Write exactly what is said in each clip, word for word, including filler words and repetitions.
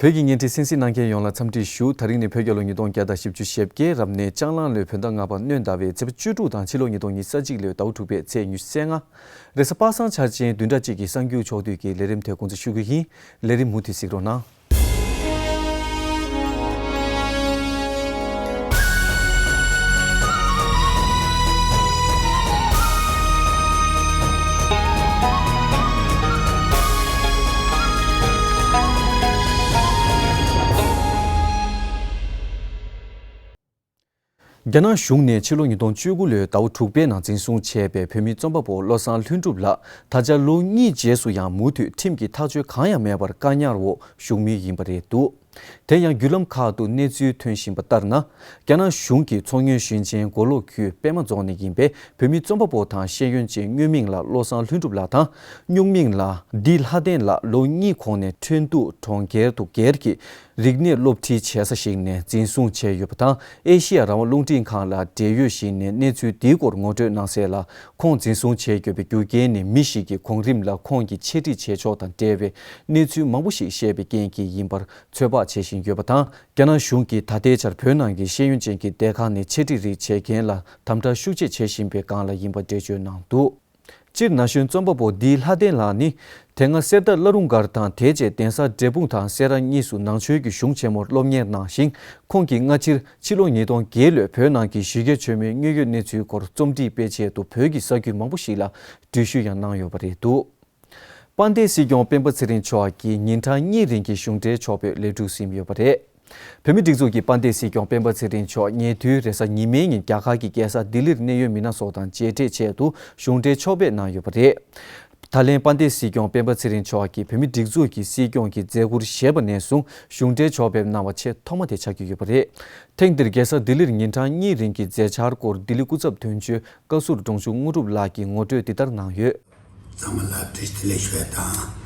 བོད་ཀྱི་བརྙན་འཕྲིན་གསན་གཟིགས་གནང་མཁན་ཡོངས་ལ་འཚམས་འདྲི་ཞུ། དེ་རིང་ནི་བོད་རྒྱལ་ལོ་ཉིས་སྟོང་བརྒྱ་དང་བཞི་བཅུ་ཞེ་བརྒྱད། རབ་གནས་ལྕགས་གླང་ལོའི་བོད་ཟླ་ལྔ་པ་སྣྲོན་ཟླ་བའི་ཚེས་པ་བཅུ་དྲུག་དང་ཕྱི་ལོ་ཉིས་སྟོང་ཉི་ཤུ་རྩ་གཅིག་ལོའི་ཟླ་བ་དྲུག་པའི་ཚེས་ཉི་ཤུ་རྩ་ལྔ། རེས་གཟའ་པ་སངས་འཆར་ཅན་བདུན་ཕྲག་གཅིག་གི་གསར་འགྱུར་ཕྱོགས་བསྡུས་ཀྱི་ལས་རིམ་དེ་འགོ་འཛུགས་ཞུ་གི་ཡིན། ལས་རིམ་མུ་མཐུད་གཟིགས་རོགས་གནང་། རྒྱ་ནག་གཞུང་ནས་ཕྱི་ལོ་ཉིས་སྟོང་བཅུ་དགུ་ལོའི་ཟླ་བ་དྲུག་པའི་ནང་འཛིན་བཟུང་བྱས་པའི་བོད་མི་རྩོམ་པ་པོ་བློ་བཟང་ལྷུན་གྲུབ་ལགས་ད་ཆ་ལོ་གཉིས་རྗེས་སུ་ཡང་མུ་མཐུད་ཁྲིམས་ཀྱི་ཐག་གཅོད་གང་ཡང་མེད་པར་བཀག་ཉར་འོག་བཞུགས་མུས་ཡིན་པ་རེད་འདུག་དེ་ཡང་བརྒྱུད་ལམ་ཁག་ཏུ་གནས་ཚུལ་ཐོན་བཞིན་པ་ལྟར་ན། རྒྱ་ནག་གཞུང་གིས་མཚོ་སྔོན་ཞིང་ཆེན་མགོ་ལོག་ཁུལ་པད་མ་རྫོང་ནས་ཡིན་པའི་བོད་མི་རྩོམ་པ་པོ་དང་ཤེས་ཡོན་ཅན་དངོས་མིང་ལ་བློ་བཟང་ལྷུན་གྲུབ་ལགས་དང་། སྨྱུག་མིང་ལ་ལྡི་ལྷ་ལྡན་ལགས་ལོ་གཉིས་གོང་ནས་ཁྲེང་ཏུའུ་གྲོང་ཁྱེར་དུ་སྒེར་གྱི་རིག་གནས་སློབ་ཁྲིད་བྱེད་ས་ཞིག་ནས་འཛིན་བཟུང་བྱས་ཡོད་པ་དང་། ཨེ་ཤི་ཡ་རང་དབང་རླུང་འཕྲིན་ཁང་ལ་འབྲེལ་ཡོད་ཞིག་ནས་གནས་ཚུལ་འདིའི་སྐོར་ངོ་སྤྲོད་གནང་གསལ་ལ། ཁོང་འཛིན་བཟུང་བྱས་ཡོད་པའི་རྒྱུ་རྐྱེན་ནི་མི་ཞིག་གིས་གོང་རིམ་ལ་ཁོང་གི་འཆད་ཁྲིད་བྱེད་ཕྱོགས་དང་འབྲེལ་བའི་གནས་ཚུལ་མང་པོ་ཞིག་བཤད་པའི་རྐྱེན་གྱིས་ཡིན་པར་ཚོད་དཔག་བྱེད་བཞིན་ཡོད་པ་དང་། རྒྱ་ནག་གཞུང་གིས་ད་ལྟའི་ཆར་བོད་ནང་གི་ཤེས་ཡོན་ཅན་གྱི་སྡེ་ཁག་ནས་འཆད་ཁྲིད་རིགས་བྱེད་མཁན་ལ་དམ་དྲག་ཤུགས་ཆེ་བྱེད་བཞིན་པའི་སྒང་ལ་ཡིན་པ་འགྲེལ་བརྗོད་གནང་འདུག་སྤྱིར་ན་གཞོན་རྩོམ་པ་པོ་ལྡི་ལྷ་ལྡན་ལགས་ནི། དེ་སྔ་གསེར་རྟ་བླ་རུང་སྒར་དང་དེ་རྗེས་གདན་ས་འབྲས་སྤུངས་དང་སེ་ར་གཉིས་སུ་ནང་ཆོས་ཀྱི་གཞུང་ཆེན་མོར་སློབ་གཉེར་གནང་ཞིང་། ཁོང་གིས་སྔ་ཕྱིར་ཕྱི་ལོ་ཉིས་སྟོང་བརྒྱད་ལོའི་བོད་ནང་གི་གཞིས་སྐྱེས་ཆོས་མེད་དངོས་ཡོད་གནས་ཚུལ་སྐོར་རྩོམ་སྒྲིག་སྤེལ་ཆེད་དུ་བོད་ཀྱི་ས་ཁུལ་མང་པོ་ཞིག་ལ་འགྲུལ་བཞུད་ཡང་གནང་ཡོད་པ་རེད་འདུག་དཔལ་ལྡན་སྲིད་སྐྱོང་སྤེན་པ་ཚེ་རིང་མཆོག་གིས་ཉིན་གྲངས་གཉིས་རིང་གི་གཞུང་འབྲེལ་ཕྱོགས་བསྐྱོད་ལས་འགྲུལ་ཟིན་ཡོད་པ་རེད། བོད་མིའི་སྒྲིག་འཛུགས་ཀྱི་དཔལ་ལྡན་སྲིད་སྐྱོང་སྤེན་པ་ཚེ་རིང་མཆོག་ཉེ་དུས་རེས་གཟའ་ཉི་མའི་ཉིན་རྒྱ་གར་གྱི་རྒྱལ་ས་ལྡི་ལིར་གནད་ཡོད་མི་སྣ་སོགས་དང་མཇལ་འཕྲད་ཆེད་དུ་གཞུང་འབྲེལ་ཕྱོགས་ཕེབས་གནང་ཡོད་པ་རེད། ད་ལན་དཔལ་ལྡན་སྲིད་སྐྱོང་སྤེན་པ་ཚེ་རིང་མཆོག་གིས་བོད་མིའི་སྒྲིག་འཛུགས་ཀྱི་སྲིད་སྐྱོང་གི་མཛད་ཁུར་བཞེས་པ་ནས་བཟུང་གཞུང་འབྲེལ་ཕྱོགས་ཕེབས་གནང་བ་ཆེས་ཐོག་མ་དེ་ཆགས་ཀྱི་ཡོད་པ་རེད། ཐེངས་འདིར་རྒྱལ་ས་ལྡི་ལིར་ཉིན་གྲངས་གཉིས་རིང་གི་མཛད་འཆར་སྐོར་ལྡི་ལི་སྐུ་ཚབ་དོན་གཅོད་བཀའ་ཟུར་འབྲོང་ཆུང་དངོས་གྲུབ་ལགས་ཀྱིས་ངོ་སྤྲོད་འདི་ལྟར་གནང་ཡོད། ཚང་མ་ལ་བཀྲ་ཤིས་བདེ་ལེགས་ཞུ་ཡ་དང་།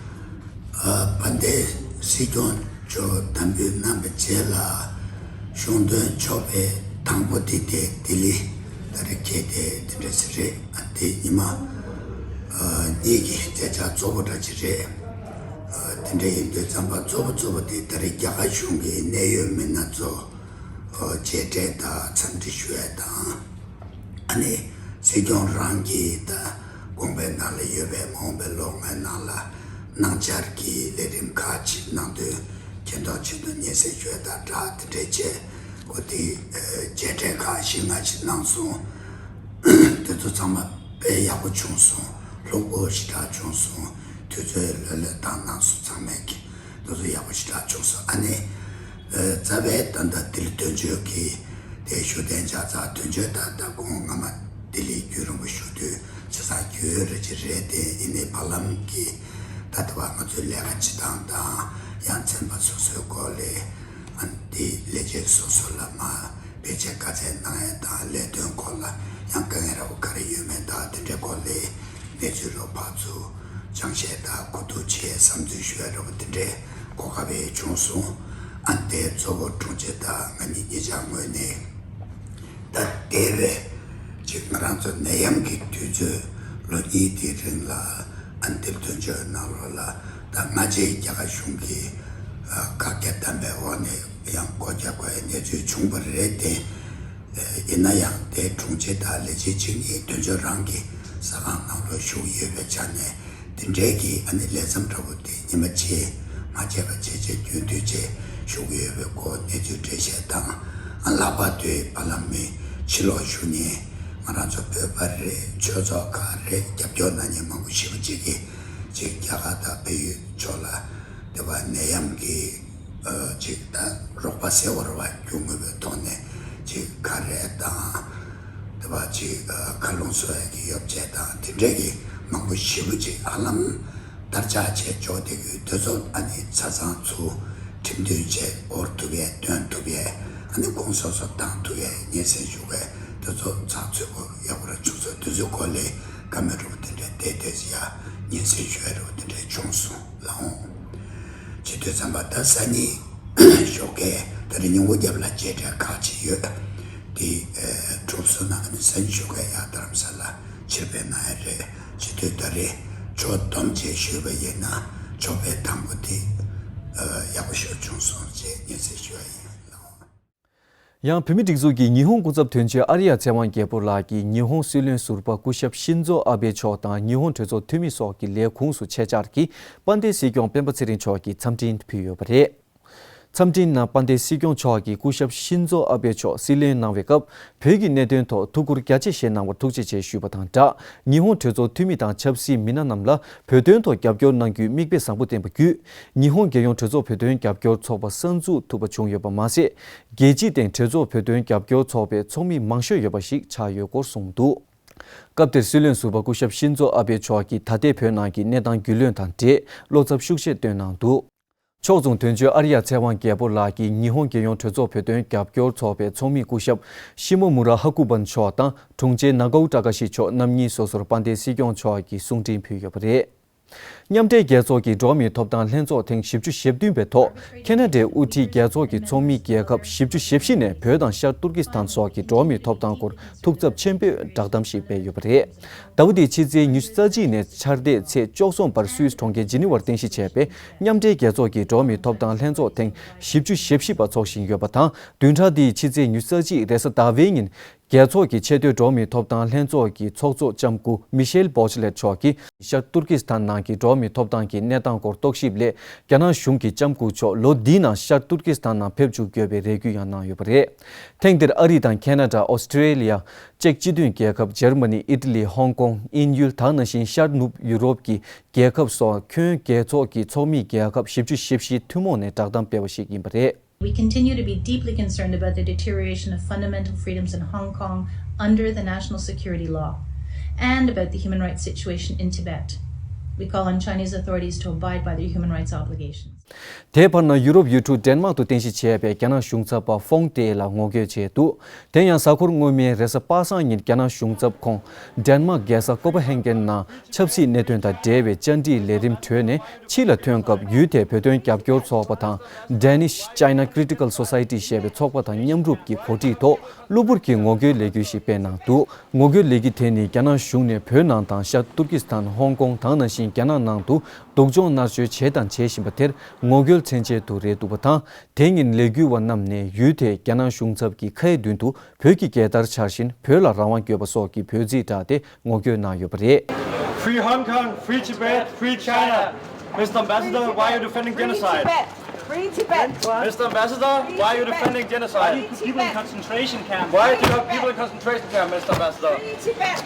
ཨ། དཔལ་ལྡན་སྲིད་སྐྱོང་མཆོག་དམ་འབུལ་གནང་བའི་རྗེས་ལ་གཞུང་དོན་ཕྱོགས་ཕེབས་དང་པོ་དེ་དེ་ལྡི་ལི་ད་རེས་ཁེལ་ཏེ་དེ་འདྲ་ཞིག་རེད། ཨ། དེ་ཉི་མ་ཨ་གཉིས་ཀྱི་མཛད་འཆར་གཙོ་བོ་འདྲ་ཅིག་རེད། ཨ། དེ་འདྲ་ཡིན་དུས་ཙམ་པ་གཙོ་བོ་གཙོ་བོ་དེ་ད་རེས་རྒྱ་གར་གཞུང་གི་གནད་ཡོད་མི་སྣ་ཚོ་ཨ་མཇལ་འཕྲད་དང་འཚམས་འདྲི་ཞུ་ཡ་དང་། ཨ་ནི་སྲིད་སྐྱོང་རང་གིས་ད་དགོངས་པའི་ནང་ལ་ཡོད་པའི་མ་འོངས་པའི་ལོ་ལྔའི་ནང་ལ་གནང་འཆར་གྱི་ལས་རིམ་ཁག་ཅིག་གནང་དོན་མཁྱེན་རྟོགས་ཆེད་དུ་སྙན་སེང་ཞུ་ཡ་དང་སྦྲགས་དེ་འདྲའི་བྱས། འོ་དེ་ཨ་མཇལ་འཕྲད་ཁག་བཞི་ལྔ་ཅིག་གནང་སོང་། དེ་ཚོ་ཚང་མ་དཔེ་ཡག་པོ་བྱུང་སོང་། ལྷུག་པོ་ཞེ་དྲག་བྱུང་སོང་། དུས་ཚོད་ལོན་ལོན་བཏང་གནང་སོང་། ཚང་མས་ཀྱི་དེ་ཚོ་ཡག་པོ་ཞེ་དྲག་བྱུང་སོང་། ཨ་ནི་ཨ་རྩ་བའི་ད་ལྟ་ལྡི་ལི་དོན་གཅོད་ཀྱི་དེ་བཞུགས་གདན་ཆགས་ཚར། དོན་གཅོད་ད་ལྟ་ཁོང་སྔ་མ་ལྡི་ལི་རྒྱུན་རིང་པོ་བཞུགས་དུས་ཆ་ཚང་རྒྱུས་ཡོད་རེད་ཅིག་རེད་དེ། ཡིན་ནའི་བར་ལམ་གྱི་ད་ལྟ་བར་ང་ཚོའི་ལས་ཀ་བྱེད་སྟངས་དང་ཡང་ཚན་པ་སོ་སོའི་སྐོར་ལས། ཨ་ནི་དེ་ལས་བྱེད་སོ་སོ་ལ་མ་བེད་སྤྱོད་ག་ཚད་གནང་ཡས་དང་ལས་དོན་སྐོར་ལ་ཡང་དཀའ་ངལ་འདྲ་བོ་ག་རེ་ཡོད་མེད་དང་དེ་འདྲའི་སྐོར་ལ་གནས་ཚུལ་ལོ་ཕར་ཚུར་སྦྱང་བཤད་དང་གོ་བསྡུར་བྱས་བསམ་ཚུལ་ཞུ་ཡ་འདྲ་བོ་དེ་འདྲའི་གོ་སྐབས་ཡང་བྱུང་སོང་། ཨ་ནི་དེ་གཙོ་བོ་དྲུང་ཆེ་དང་ང་གཉིས་གཉིས་ཆ་ངོས་ནས། ད་དེ་བས་ཅིག་ང་རང་ཚོ་ནད་ཡམས་ཀྱི་དུས་ཚོད་ལོ་གཉིས་དེའི་རིང་ལ་ཨ་ནི་ལྡི་ལི་དོན་གཅོད་ནང་ལོགས་ལ་ད་སྔ་རྗེས་རྒྱ་གར་གཞུང་གི་ཨ་བཀག་རྒྱ་བསྡམས་པའི་འོག་ནས་ཡང་སྒོ་རྒྱག་དགོས་པའི་གནས་ཚུལ་བྱུང་བ་རེད་དེ། ཨ་ཡིན་ན་ཡང་དེ་དྲུང་ཆེ་དང་ལས་བྱེད་གཅིག་གཉིས་དོན་གཅོད་རང་གི་ས་ཁང་ནང་ལོགས་བཞུགས་ཡོད་པའི་ཆ་ནས། དེ་འདྲའི་གི་ཨ་ནི་ལས་མཚམས་འདྲ་བོ་དེ་ཉི་མ་གཅིག་མ་བྱས་པ་བྱས་བྱས་རྒྱུན་མཐུད་བྱས་བཞུགས་ཡོད་པའི་སྐོར་གནས་ཚུལ་འགྲེལ་བཤད་དང་། ཨ་ལྷག་པར་དུ་བར་ལམ་མི་ཕྱི་ལོགས་བཞུགས་མཁན་ང་རང་ཚོ་བོད་པ་རེད། ཆོས་ཚོགས་ཁག་རེད། རྒྱབ་སྐྱོར་གནང་མཁན་མང་པོ་ཞེ་པོ་ཅིག་གིས་ཅིག་རྒྱ་གར་དང་བལ་ཡུལ་ཕྱོགས་ལ་དེ་བ་ནད་ཡམས་ཀྱི་ཨ་ཅིག་ད་རོགས་པ་ཟེར་བ་རེད་བ། རྒྱུ་དངོས་པོའི་ཐོག་ནས་ཅིག་ག་རེ་དང་། དེ་བ་ཅིག་ཨ་མཁའ་རླུང་བཟོ་ཡ་གི་ཡོ་བྱད་དང་དེ་འདྲའི་གི་མང་པོ་ཞེ་པོ་ཅིག་ཧ་ལམ་དར་ཆ་བྱས་འཇོག་བསྡད་ཡོད། དེ་ཚོ་ཨ་ནི་ཆ་ཚང་ཚུར་ཁྲིམས་མཐུན་བྱས་འབོར་ཐུབ་ཡས་སྟོན་ཐུབ་ཡས། ཨ་ནི་ཁོང་སོ་སོ་བཏང་ཐུབ་ཡས་སྙན་སེང་ཞུ་བས། དེ་ཚོ་ཚགས་ཚུད་པོ་ཡག་པོ་ར་བྱུང་སོང་། དེ་ཚོའི་སྐོར་ལས་བཀའ་མོལ་འདྲ་བོ་དེ་འདྲ་བསྡད་བསྡད་ཡ་སྙན་སེང་ཞུ་ཡ་འདྲ་བོ་དེ་འདྲ་བྱུང་སོང་ལགས་འོང་། བྱེད་དུས་ཙམ་པ་ད་སང་ཉིན་ཞོགས་ཀས་ད་རེས་ཉིན་གུང་རྒྱབ་ལ་མཇལ་འཕྲད་ཁག་ཅིག་ཡོད། དེ་ཨ་གྲུབ་སོང་ན་ཨ་ནི་སང་ཉིན་ཞོགས་ཀས་ཡར་རྡ་རམ་ས་ལ་ཕྱིར་ཕེབས་གནང་ཡ་རེད། བྱེད་དུས་ད་རེས་ཕྱོགས་བསྡོམས་བྱས་ཞུས་པ་ཡིན་ན་ཕྱོགས་ཕེབས་དང་པོ་དེ་ཨ་ཡག་པོ་ ཤུགས་ཆུང་སོང་ཞེས་སྙན་སེང་ཞུ་བ་ཡིན། ཡང་བོད་མིའི་སྒྲིག་འཛུགས་ཀྱི་ཉི་ཧོང་སྐུ་ཚབ་དོན་གཅོད་ཨ་རི་ཡ་ཚེ་དབང་རྒྱལ་པོ་ལགས་ཀྱིས་ཉི་ཧོང་སྲིད་བློན་ཟུར་པ་སྐུ་ཞབས་ཤིན་ཛོ་ཨ་བྷེ་མཆོག་དང་ཉི་ཧོང་གྲོས་ཚོགས་འཐུས་མི་སོགས་ཀྱི་ལས་ཁུངས་སུ་ཆེད་བཅར་གྱིས་དཔལ་ལྡན་སྲིད་སྐྱོང་སྤེན་པ་ཚེ་རིང་མཆོག་གིས་འཚམས་འཕྲིན་ཕུལ་ཡོད་པ་རེད། འཚམས་འཕྲིན་ནང་དཔལ་ལྡན་སྲིད་སྐྱོང་མཆོག་གིས་སྐུ་ཞབས་ཤིན་ཛོ་ཨ་བྷེ་མཆོག་སྲིད་བློན་གནང་བའི་སྐབས། བོད་ཀྱི་གནད་དོན་ཐོག་ཐུགས་ཁུར་རྒྱ་ཆེ་བཞེས་གནང་བར་ཐུགས་རྗེ་ཆེ་ཞུས་པ་དང་སྦྲགས། ཉི་ཧོང་གྲོས་ཚོགས་འཐུས་མི་དང་ཆབ་སྲིད་མི་སྣ་རྣམས་ལ་བོད་དོན་ཐོག་རྒྱབ་སྐྱོར་གནང་རྒྱུའི་མིག་དཔེ་བཟང་པོ་བསྟན་པ་བརྒྱུད། ཉི་ཧོང་རྒྱལ་ཡོངས་གྲོས་ཚོགས་བོད་དོན་རྒྱབ་སྐྱོར་ཚོགས་པ་གསར་འཛུགས་ཐུབ་པ་བྱུང་ཡོད་པ་མ་ཟད། རྒྱལ་སྤྱི་སྟེང་གྲོས་ཚོགས་བོད་དོན་རྒྱབ་སྐྱོར་ཚོགས་པའི་ཚོགས་མི་མང་ཤོས་ཡོད་པ་ཞིག་ཆགས་ཡོད་སྐོར་གསུངས་འདུག་སྐབས་དེར་སྲིད་བློན་ཟུར་པ་སྐུ་ཞབས་ཤིན་ཛོ་ཨ་བྷེ་མཆོག་གིས་ད་ལྟའི་བོད་ནང་གི་གནས་སྟངས་རྒྱུས་ལོན་དང་འབྲེལ་བློ་འཚབ་ཤུགས་ཆེ་བཏོན་གནང་འདུག་ཕྱོགས་མཚུངས་དོན་གཅོད་ཨ་རི་ཡ་ཚེ་དབང་རྒྱལ་པོ་ལགས་ཀྱིས་ཉི་ཧོང་རྒྱལ་ཡོངས་གྲོས་ཚོགས་བོད་དོན་རྒྱབ་སྐྱོར་ཚོགས་པའི་ཚོགས་མི་སྐུ་ཞབས་ཤི་མོ་མུ་ར་ཧ་ཀུ་བན་མཆོག་དང་དྲུང་ཆེ་ན་གའོ་ཀྲ་ཀ་ཤི་མཆོག་རྣམ་གཉིས་སོ་སོར་དཔལ་ལྡན་སྲིད་སྐྱོང་མཆོག་གིས་གསུང་འཕྲིན་ཕུལ་ཡོད་པ་རེད། མཉམ་འབྲེལ་རྒྱལ་ཚོགས་ཀྱི་འགྲོ་བ་མིའི་ཐོབ་ཐང་ལྷན་ཚོགས་ཐེངས་བཞི་བཅུ་ཞེ་བདུན་པའི་ཐོག་ཁེ་ན་ཌའི་དབུ་ཁྲིད་རྒྱལ་ཚོགས་ཀྱི་ཚོགས་མི་རྒྱལ་ཁབ་བཞི་བཅུ་ཞེ་བཞི་ནས་བོད་དང་ཤར་ཏུར་ཀི་སི་ཐན་སོགས་ཀྱི་འགྲོ་བ་མིའི་ཐོབ་ཐང་སྐོར་ཐུགས་འཚབ་ཆེན་པོས་བསྒྲགས་གཏམ་ཞིག་སྤེལ་ཡོད་པ་རེད། ཟླ་བ་འདིའི་ཕྱི་ཚེས་ཉི་ཤུ་རྩ་གཅིག་ནས་འཆར་ཟླའི་ཚེས་བཅུ་གསུམ་བར་སུད་སི་གྲོང་ཁྱེར་ཇི་ནི་ཝར་རྟེན་གཞི་བྱས་པའི་མཉམ་འབྲེལ་རྒྱལ་ཚོགས་ཀྱི་འགྲོ་བ་མིའི་ཐོབ་ཐང་ལྷན་ཚོགས་ཐེངས་བཞི་བཅུ་ཞེ་བཞི་པ་འཚོགས་བཞིན་ཡོད་པ་དང་། བདུན་ཕྲག་འདིའི་ཕྱི་ཚེས་ཉི་ཤུ་རྩ་གཅིག་རེས་གཟའ་ཟླ་བའི་ཉིན། རྒྱལ་ཚོགས་ཀྱི་ཆེས་མཐོའི་འགྲོ་བ་མིའི་ཐོབ་ཐང་ལྷན་ཚོགས་ཀྱི་ཚོགས་གཙོ་ལྕམ་སྐུ་མི་ཤེལ་བྷོ་ཆི་ལེད་མཆོག་གིས་ཤར་ཏུར་ཀི་སི་ཐན་ནང་གི་འགྲོ་བ་མིའི་ཐོབ་ཐང་གི་གནས་སྟངས་སྐོར་རྟོག་ཞིབ་སླད། རྒྱ་ནག་གཞུང་གི་ལྕམ་སྐུ་མཆོག་ལོ་འདིའི་ནང་ཤར་ཏུར་ཀི་སི་ཐན་ནང་ཕེབས་འཇུག་དགོས་པའི་རེ་སྐུལ་ཡང་གནང་ཡོད་པ་རེད། ཐེངས་འདིར་ཨ་རི་དང་ཁེ་ན་ཌ། ཨོ་སི་ཀྲེ་ལི་ཡ། ཅེཀ་སྤྱི་མཐུན་རྒྱལ་ཁབ། འཇར་མ་ནི། ཨི་ཏི་ལི། ཧོང་ཀོང་། དབྱིན་ཡུལ་དེ་ནང་བཞིན་ཤར་ནུབ་ཡུ་རོབ་ཀྱི་རྒྱལ་ཁབ་སོགས་ཁྱོན་རྒྱལ་ཚོགས་ཀྱི་ཚོགས་མི་རྒྱལ་ཁབ་བཞི་བཅུ་ཞེ་བཞིའི་ཐུན་མོང་ནས་བསྒྲགས་གཏམ་སྤེལ་བ་ཞིག་ཡིན་པ་རེད། We continue to be deeply concerned about the deterioration of fundamental freedoms in Hong Kong under the national security law and about the human rights situation in Tibet. We call on Chinese authorities to abide by their human rites obligations. དེའི་བར་ན་ཡུ་རོབ་ཡུལ་གྲུ་ཌེན་མཱག་ཏུ་རྟེན་གཞི་བྱས་པའི་རྒྱ་ནག་གཞུང་ཚབ་པ་ཧྥོང་ཏེ་ལ་ངོ་རྒོལ་བྱས་འདུག་དེ་ཡང་གཟའ་འཁོར་སྔོན་མའི་རེས་གཟའ་པ་སངས་ཉིན་རྒྱ་ནག་གཞུང་ཚབ་ཁོང་ཌེན་མཱག་རྒྱལ་ས་ཀོ་པ་ཧེན་གྷན་ནང་ཆབ་སྲིད་གནད་དོན་དང་འབྲེལ་བའི་བཅར་འདྲིའི་ལས་རིམ་གྲོལ་ནས་ཕྱི་ལ་ཐོན་སྐབས། ཡུལ་དེའི་བོད་དོན་རྒྱབ་སྐྱོར་ཚོགས་པ་དང་། Danish China Critical Society ཞེས་པའི་ཚོགས་པ་དང་མཉམ་རུབ་ཀྱིས་གོ་སྒྲིག་ཐོག་གློ་བུར་གྱི་ངོ་རྒོལ་ལས་འགུལ་ཞིག་སྤེལ་གནང་འདུག་ངོ་རྒོལ་ལས་འགུལ་དེ་ནི་རྒྱ་ནག་གཞུང་ནས་བོད་ནང་དང་ཤར་ཏུར་ཀི་སི་ཐན། ཧོང་ཀོང་དེ་ནང་བཞིན་རྒྱ་ནག་ནང་དུ་སྡུག་སྦྱོང་མནར་གཅོད་བྱས་དང་བྱེད་བཞིན་པ་དེར་ངོ་རྒོལ་མཚོན་ཆེད་དུ་རེད་འདུག་པ་དང་། དེ་ཉིན་ལས་འགུལ་བ་རྣམས་ནས་ཡུལ་དེའི་རྒྱ་ནག་གཞུང་ཚབ་ཀྱི་ཁའི་མདུན་དུ་བོད་ཀྱི་རྒྱལ་དར་འཕྱར་བཞིན་བོད་ལ་རང་དབང་དགོས་པ་སོགས་ཀྱི་འབོད་ཚིག་བསྒྲགས་ཏེ་ངོ་རྒོལ་གནང་ཡོད་པ་རེད། Free Hong Kong, free Tibet, free China. Mister Ambassador, why are you defending genocide? Free Tibet. Mister Ambassador, why are you defending genocide? Why do you put people in concentration camps? Why do you have people in concentration camps, Mister Ambassador? Free Tibet.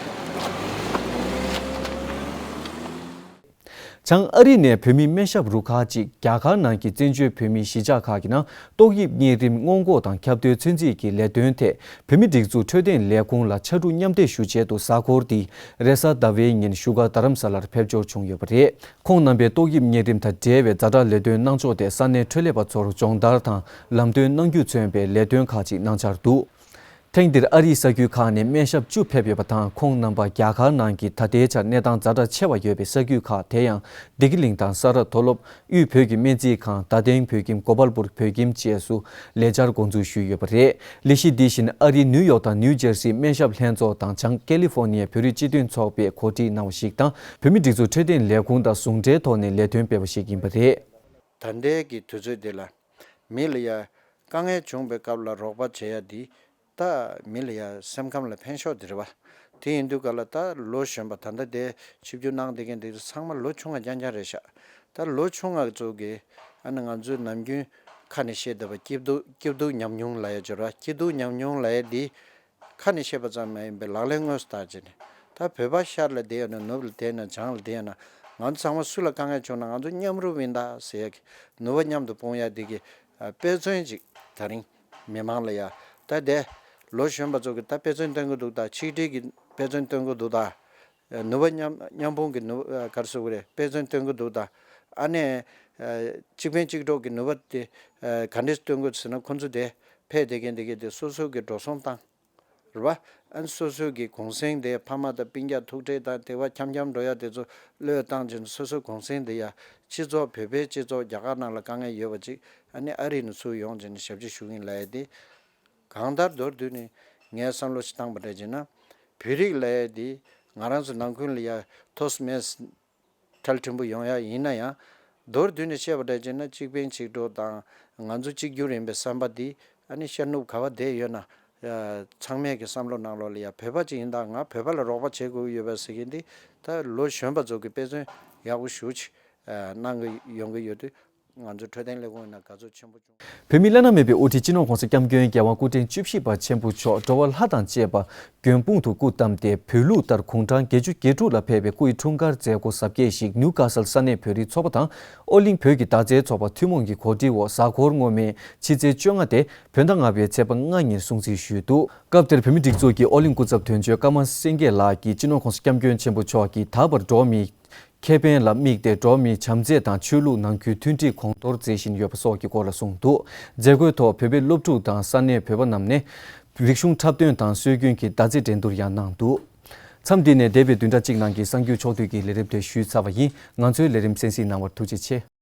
བྱང་ཨ་རི་ནས་བོད་མི་སྨན་ཞབས་རུ་ཁག་ཅིག་རྒྱ་གར་ནང་གི་བཙན་བྱོལ་བོད་མིའི་གཞིས་ཆགས་ཁག་གི་ནང་ཏོག་དབྱིབས་གཉན་རིམས་སྔོན་འགོག་དང་ཁྱབ་གདལ་ཚོད་འཛིན་གྱི་ལས་དོན་ཐད་བོད་མིའི་སྒྲིག་འཛུགས་འཕྲོད་བསྟེན་ལས་ཁུངས་ལ་ཕྱར་གྲུ་མཉམ་འདེགས་ཞུ་ཆེད་དུ་གཟའ་འཁོར་འདི་རེས་གཟའ་ཟླ་བའི་ཉིན་བཞུགས་སྒར་རྡ་རམ་ས་ལར་ཕེབས་འབྱོར་བྱུང་ཡོད་པ་རེད། ཁོང་རྣམ་པས་ཏོག་དབྱིབས་གཉན་རིམས་དང་འབྲེལ་བའི་ཛ་དྲག་ལས་དོན་གནང་ཕྱོགས་ཐད་ས་གནས་འཕྲོད་ལས་པ་ཚོར་སྦྱོང་བརྡར་དང་ལམ་སྟོན་གནང་རྒྱུས་མཚོན་པའི་ལས་དོན་ཁག་ཅིག་གནང་འཆར་འདུག་ཐེངས་འདིར་ཨ་རིའི་ས་ཁུལ་ཁག་ནས་སྨན་ཞབས་བཅུ་ཕེབས་ཡོད་པ་དང་། ཁོང་རྣམ་པ་རྒྱ་གར་ནང་གི་ད་ལྟའི་ཆར་གནས་སྟངས་ཛ་དྲག་ཆེ་བ་ཡོད་པའི་ས་ཁུལ་ཁག་དེ་ཡང་བདེ་སྐྱིད་གླིང་དང་ས་རཱ་མཐོ་སློབ། དབུས་བོད་ཀྱི་སྨན་རྩིས་ཁང་། རྡ་སྟེང་བོད་ཁྱིམ། གོ་པལ་པུར་བོད་ཁྱིམ་བཅས་སུ་ལས་འཆར་འགོ་འཛུགས་ཞུས་ཡོད་པ་རེད། ལས་གཞི་འདི་བཞིན་ཨ་རིའི་ནིའུ་ཡོག་དང་ནིའུ་ཇར་སིའི་སྨན་ཞབས་ལྷན་ཚོགས་དང་བྱང་ཀེ་ལི་ཧྥོ་ནི་ཡའི་བོད་རིགས་སྤྱི་མཐུན་ཚོགས་པས་གོ་སྒྲིག་གནང་བ་ཞིག་དང་། བོད་མིའི་སྒྲིག་འཛུགས་འཕྲོད་བསྟེན་ལས་ཁུངས་དང་ཟུང་འབྲེལ་ཐོག་ནས་ལས་དོན་སྤེལ་བ་ཞིག་ཡིན་པ་རེད། ད་ལྟའི་གི་དུས་ཚོད་འདི་ལ། མི་ལ་ཡ་དཀའ་ངལ་བྱུང་བའི་སྐབས་ལ་རོགས་པ་བྱེད་ཡ་འདི་ད་མི་ལ་ཡ་སེམས་ཁམས་ལ་ཕན་ཤོས་འདི་རེད་བ། དེ་ཡིན་དུས་ག་ལ་ད་ལོ་གཞོན་པ་ད་ལྟ་དེ་ཆིབས་བསྒྱུར་གནང་བསྡད་མཁན་འདི་ཚང་མ་ལོ་ཆུང་བ་རྐྱང་རྐྱང་རེད་ཤག་ད་ལོ་ཆུང་བ་ཚོ་གི་ཨ་ནི་ང་ཚོའི་ནམ་རྒྱུན་ཁ་ནས་བཤད་བསྡད་པ་སྐྱིད་སྡུག་སྐྱིད་སྡུག་མཉམ་མྱོང་ལབ་ཡ་ཅིག་རེད་བ། སྐྱིད་སྡུག་མཉམ་མྱོང་ལབ་ཡ་འདི་ཁ་ནས་བཤད་པ་ཙམ་མ་ཡིན་པའི་ལག་ལེན་དངོས་སུ་བསྟར་བྱས་ནས། ད་བོད་པ་ཤར་ལ་བསྡད་ཡོད་ན། ནུབ་ལ་བསྡད་ན། བྱང་ལ་བསྡད་ཡོད་ན། ང་ཚོ་ཚང་མ་སུ་ལ་དཀའ་ངལ་བྱུང་ན་ང་ཚོ་མཉམ་རུབ་ཡིན་ད་ཟེར་ཡ་གི་ནུས་པ་མཉམ་དུ་སྤུངས་ཡ་འདི་གི་ཨ་དཔེ་མཚོན་ཅིག་ད་རིང་མི་མང་ལ་ཡ། ད་དེ་ལོ་གཞོན་པ་ཚོ་གི་ད་དཔེ་མཚོན་སྟོན་གི་འདུག་ད་ཆིག་སྒྲིལ་གི་དཔེ་མཚོན་སྟོན་གི་འདུག་ད་ནུས་པ་མཉམ་མཉམ་སྤུངས་གི་ནུས་ཨ་ག་རེ་ཟེར་དགོས་རེད། དཔེ་མཚོན་སྟོན་གི་འདུག་ད་ཨ་ནི་ཨ་གཅིག་ཕན་གཅིག་གྲོགས་གི་ནུས་པ་དེ་ཨ་ག་འདྲས་སྟོན་དགོས་ཟེར་ན། ཁོ་ཚོ་དེ་ཕེབས་བསྡད་མཁན་དེ་གི་དེ་སོ་སོ་གི་འགྲོ་སོང་བཏང་། རེད་བ། ཨ་ནི་སོ་སོའི་གི་གུང་སེང་དེ་ཕ་མ་དང་སྤུན་ཀྱག་ཐུག་འཕྲད་དང་དེ་བ་འཁྱམ་འཁྱམ་འགྲོ་ཡ་དེ་ཚོ་བློས་བཏང་བྱས་ནས། སོ་སོའི་གུང་སེང་དེ་ཡ་སྤྱི་ཚོགས་བོད་པའི་སྤྱི་ཚོགས་རྒྱ་གར་ནང་ལ་དཀའ་ངལ་ཡོད་པ་ཅིག་ཨ་ནི་ཨ་རི་ནས་ཚུར་ཡོང་བྱས་ནས་ཞབས་ཕྱི་ཞུ་གི་ཡིན་ལབ་ཡ་དེ། གང་ལྟར་མདོར་བསྡུས་ནས་ངས་བསམ་བློ་ཞིག་བཏང་པ་འདྲ་བྱས་ན། བོད་རིགས་ལབ་ཡ་དེ་ང་རང་ཚོ་ནང་ཁུལ་ལ་ཡ་ཐོགས་མེད་ཁྲལ་ཕྲན་བུ་ཡོང་ཡ་ཡིན་ན་ཡང་། མདོར་བསྡུས་ནས་བཤད་པ་འདྲ་བྱས་ན་གཅིག་ཕན་གཅིག་གྲོགས་དང་ང་ཚོ་གཅིག་གྱུར་ཡིན་པའི་བསམ་པ་འདི་ཨ་ནི་ཤར་ནུབ་ག་བ་བསྡད་ཡོད་ན་ཚང་མས་ཀྱི་བསམ་བློ་ནང་ལོགས་ལ་ཡ་བོད་པ་ཅིག་ཡིན་ད་ང་བོད་པ་ལ་རོགས་པ་བྱེད་དགོས་ཀྱི་ཡོད་པ་ཟེར་མཁན་འདི་ད་ལོ་གཞོན་པ་ཚོ་གི་དཔེ་མཚོན་ཡག་པོ་ཞེ་ཅིག་གནང་གི་ཡོང་གི་ཡོད་དུས་ང་ཚོ་འཕྲོད་བསྟེན་ལས་ཁུངས་ཡིན་ན་དགའ་ཚོར་ཆེན་པོ་བྱུང་། བོད་མིའི་བླ་ན་མེད་པའི་དབུ་ཁྲིད་སྤྱི་ནོར་༸གོང་ས་༸སྐྱབས་མགོན་རྒྱལ་དབང་སྐུ་ཕྲེང་བཅུ་བཞི་པ་ཆེན་པོ་མཆོག་འགྲོ་བ་ལྷ་དང་བཅས་པ་མགོན་དཔུང་དུ་སྐུ་བལྟམས་ཏེ་བོད་ལུགས་ལྟར་དགུང་གྲངས་བརྒྱད་ཅུ་གྱ་དྲུག་ལ་ཕེབས་པའི་སྐུ་ཡི་འཁྲུངས་སྐར་མཛད་སྒོ་གཟབ་རྒྱས་ཤིག་ནིའུ་ཀ་སལ་ས་གནས་བོད་རིགས་ཚོགས་པ་དང་ཨོ་གླིང་བོད་ཀྱི་མདའ་རྩེད་ཚོགས་པ་ཐུན་མོང་གི་གོ་སྒྲིག་འོག་གཟའ་འཁོར་སྔོན་མའི་ཕྱི་ཚེས་བཅོ་ལྔ་སྟེ་བོད་ཟླ་ལྔ་པའི་ཚེས་པ་ལྔ་ཉིན་སྲུང་བརྩི་ཞུས་འདུག་སྐབས་དེར་བོད་མིའི་སྒྲིག་འཛུགས་ཀྱི་ཨོ་གླིང་སྐུ་ཚབ་དོན་གཅོད་ཀརྨ་སེང་གེ་ལགས་ཀྱིས་སྤྱི་ནོར་༸གོང་ས་༸སྐྱབས་མགོན་ཆེན་པོ་མཆོག་གིས་ད་བར་འགྲོ་བ་མིའི་ཁེ་ཕན་ལ་དམིགས་ཏེ་འགྲོ་བ་མིའི་བྱམས་བརྩེ་དང་ཆོས་ལུགས་ནང་ཁུལ་མཐུན་སྒྲིལ་གོང་མཐོར་མཛད་བཞིན་ཡོད་པ་སོགས་ཀྱི་སྐོར་ལ་གསུངས་འདུག་མཛད་སྒོའི་ཐོག་བོད་པའི་སློབ་ཕྲུག་དང་ས་གནས་བོད་པ་རྣམས་ནས་རིག་གཞུང་འཁྲབ་སྟོན་དང་སྲོལ་རྒྱུན་གྱི་མདའ་རྩེད་འགྲན་བསྡུར་ཡང་གནང་འདུག་མཚམས་འདི་ནས་འདས་པའི་བདུན་ཕྲག་གཅིག་ནང་གི་གསར་འགྱུར་ཕྱོགས་བསྡུས་ཀྱི་ལས་རིམ་དེ་ཞུས་ཚར་བ་ཡིན། ང་ཚོའི་ལས་རིམ་གསན་གཟིགས་གནང་བར་ཐུགས་རྗེ་ཆེ།